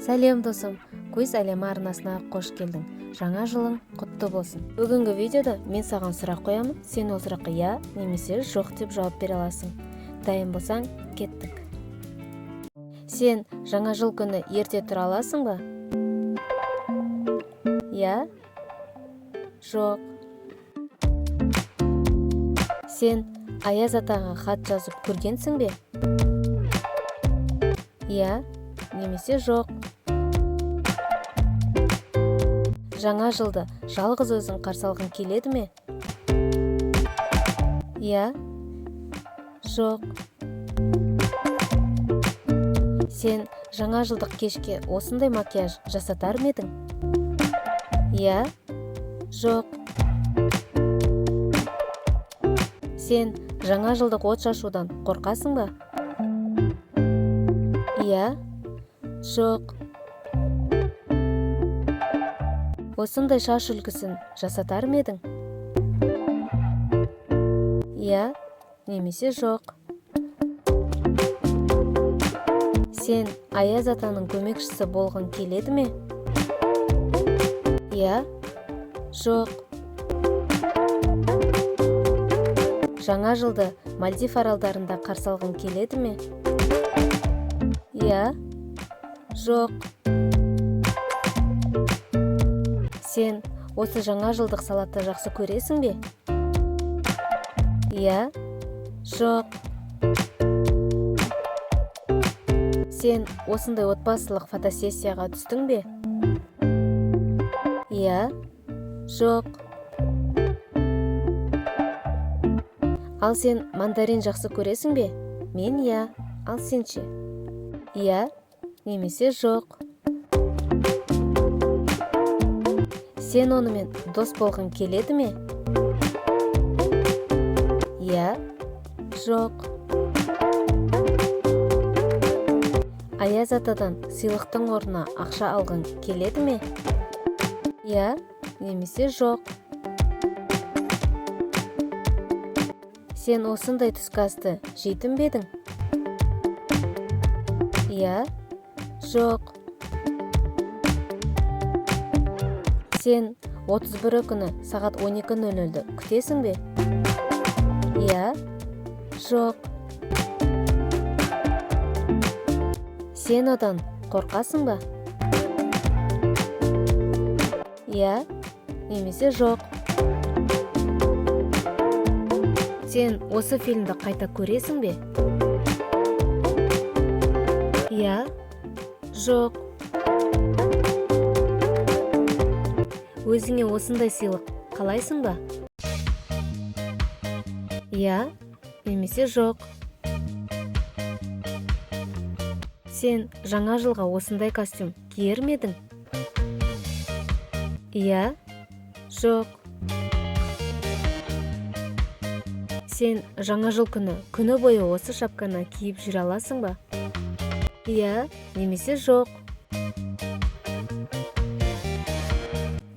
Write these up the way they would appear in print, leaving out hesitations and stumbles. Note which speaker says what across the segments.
Speaker 1: Сәлем, досым! Квиз әлемі арнасына қош келдің. Жаңа жылың құтты болсын! Бүгінгі видеода мен саған сұрақ қоямын, сен ол сұраққа иә немесе жоқ деп жауап бере аласың. Дайын болсаң, кеттік. Сен жаңа жыл күні ерте тұра аласың ба? Иә? Жоқ. Сен Аяз атаға хат жазып көргенсің бе? Иә немесе жоқ. Жаңа жылды жалғыз өзің қарсы алғың келеді ме? Иә? Жоқ. Сен жаңа жылдық кешке осындай макияж жасатар ма едің? Иә? Жоқ. Сен жаңа жылдық от шашудан қорқасың ба? Иә? Жоқ. Осындай шаш үлгісін жасатар ма едің? Иә немесе жоқ. Сен Аяз атаның көмекшісі болғың келеді ме? Иә? Жоқ. Жаңа жылды Мальдив аралдарында қарсы алғың келеді ме? Иә? Жоқ. Сен осы жаңа жылдық салатты жақсы көресің бе? Иә? Жоқ. Сен осындай отбасылық фотосессияға түстің бе? Иә? Жоқ. Ал сен мандарин жақсы көресің бе? Мен иә. Ал сен ше? Иә немесе жоқ. Сен онымен дос болғың келеді ме? Иә? Жоқ. Аяз атадан сыйлықтың орнына ақша алғың келеді ме? Иә немесе жоқ. Сен осындай түскі асты жейтін бе едің? Иә? Жоқ. Сен 31 күні сағат 12:00-ді күтесің бе? Иә? Жоқ. Сен одан қорқасың ба? Иә немесе жоқ. Сен осы фильмді қайта көресің бе? Иә? Жоқ. Өзіңе осындай сыйлық қалайсың ба? Иә немесе жоқ. Сен жаңа жылға осындай костюм киер ме едің? Иә? Жоқ. Сен жаңа жыл күні күні бойы осы шапканы киіп жүре аласың ба? Иә немесе жоқ.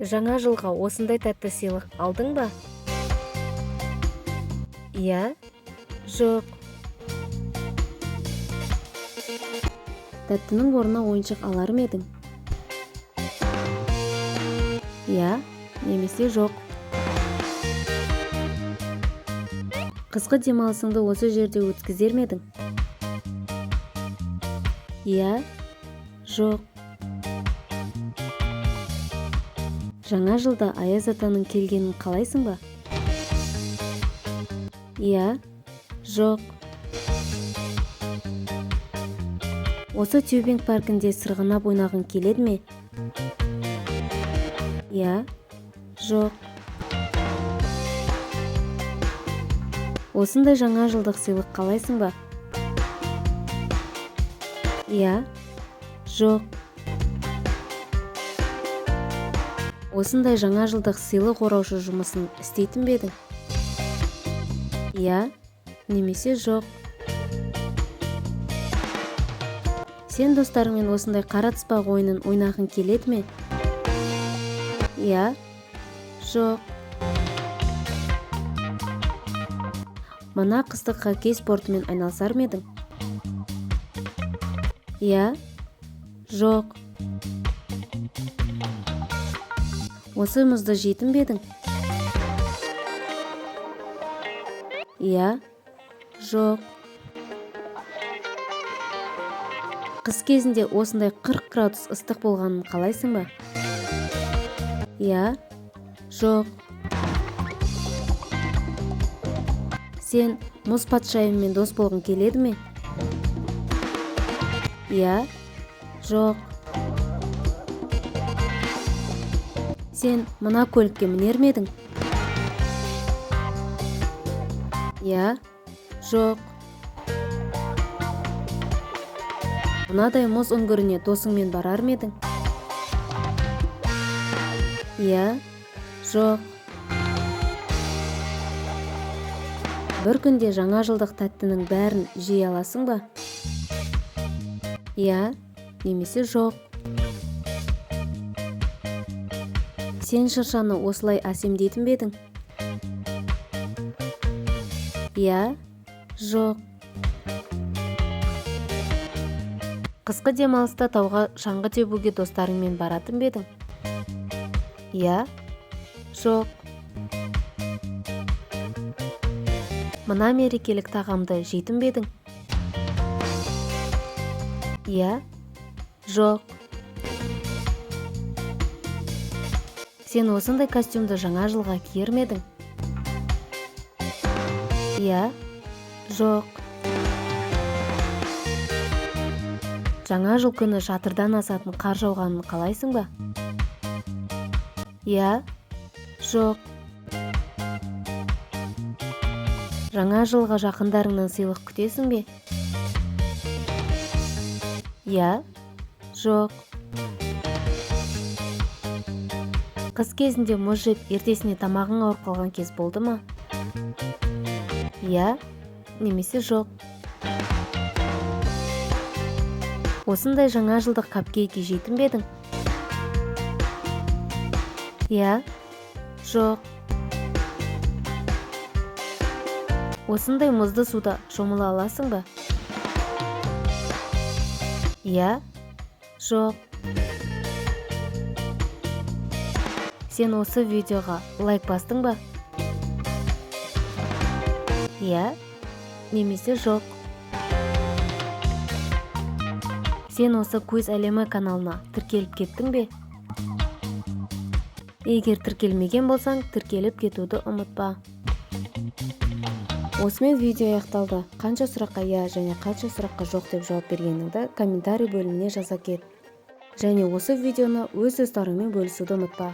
Speaker 1: Жаңа жылға осындай тәтті сыйлық алдың ба? Иә? Жоқ. Тәттінің орнына ойыншық алар ма едің? Иә немесе жоқ. Қысқы демалысыңды осы жерде өткізер ме едің? Иә? Жоқ. Жаңа жылда Аяз атаның келгенін қалайсың ба? Иә? Жоқ. Осы тюбинг паркінде сырғанап ойнағың келеді ме? Иә? Жоқ. Осындай жаңа жылдық сыйлық қалайсың ба? Иә? Жоқ. Осындай жаңа жылдық сыйлық ораушы жұмысын істейтін бе едің? Иә немесе жоқ. Сен достарыңмен осындай қара тыспақ ойынын ойнағың келеді ме? Иә? Жоқ. Мына қыстық хоккей спортымен айналысар ма едің? Иә? Жоқ. Осы мұзды жейтін бе едің? Иә, жоқ. Қыс кезінде осындай 40 градус ыстық болғанын қалайсың ба? Иә, жоқ. Сен мұз патшайыммен дос болғың келеді ме? Иә, жоқ. Сен мына көлікке мінер ме едің? Иә, жоқ. Мынадай мұз үңгіріне досыңмен барар ма едің? Иә, жоқ. Бір күнде жаңа жылдық тәттінің бәрін жей аласың ба? Иә, немесе жоқ. Сен шыршаны осылай әсемдейтін бе едің? Иә, жоқ. Қысқы демалыста тауға шаңғы тебуге достарыңмен баратын ба едің? Иә, жоқ. Мына мерекелік тағамды жейтін бе едің? Иә, жоқ. Сен осындай костюмді жаңа жылға киер ме едің? Иә, жоқ. Жаңа жыл күні шатырдан асатын қар жауғанын қалайсың ба? Иә, жоқ. Жаңа жылға жақындарыңнан сыйлық күтесің бе? Иә, жоқ. Қыс кезінде мұз жеп, ертесіне тамағың ауырып қалған кез болды ма? Иә, немесе жоқ. Осындай жаңа жылдық капкейки жейтін бе едің? Иә, жоқ. Осындай мұзды суда шомыла аласың ба? Иә, жоқ. Сен осы видеоға лайк бастың ба? Иә, немесе жоқ. Сен осы Көз әлемі каналына тіркеліп кеттің бе? Егер тіркелмеген болсаң, тіркеліп кетуді ұмытпа. Осымен видео аяқталды. Қанша сұраққа иә және қанша сұраққа жоқ деп жауап бергеніңді комментарий бөліміне жаза кет. Және осы видеоны өз достарыңмен бөлісуді ұмытпа.